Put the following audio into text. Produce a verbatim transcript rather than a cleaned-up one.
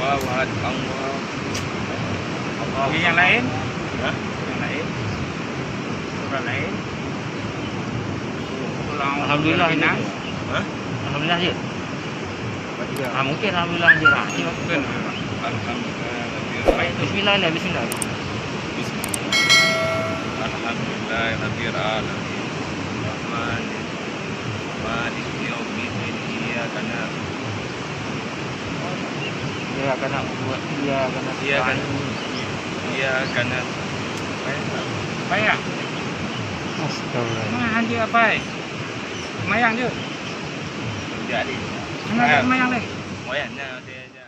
Wahad Allah. Yang lain? Hah? Yang lain? Surah lain? Surah Alhamdulillah je. Hah? Alhamdulillah je. Ah, mungkin alhamdulillah je lah. Mungkin. Alhamdulillah. Baik, bismillah lah, bismillah. Bismillah. Alhamdulillah, Rabbil Alamin. Rahman, Maliki Yaumiddin, Iyyaka na'budu. Iyyaka na'budu wa iyyaka nasta'in. Iyyaka na'budu. Iyyaka nasta'in. Payah. Astagfirullah. Mana dia, Pai? Mayang dia. Jadi. Mana dia mayang dia? Mayang, nah, dia, dia.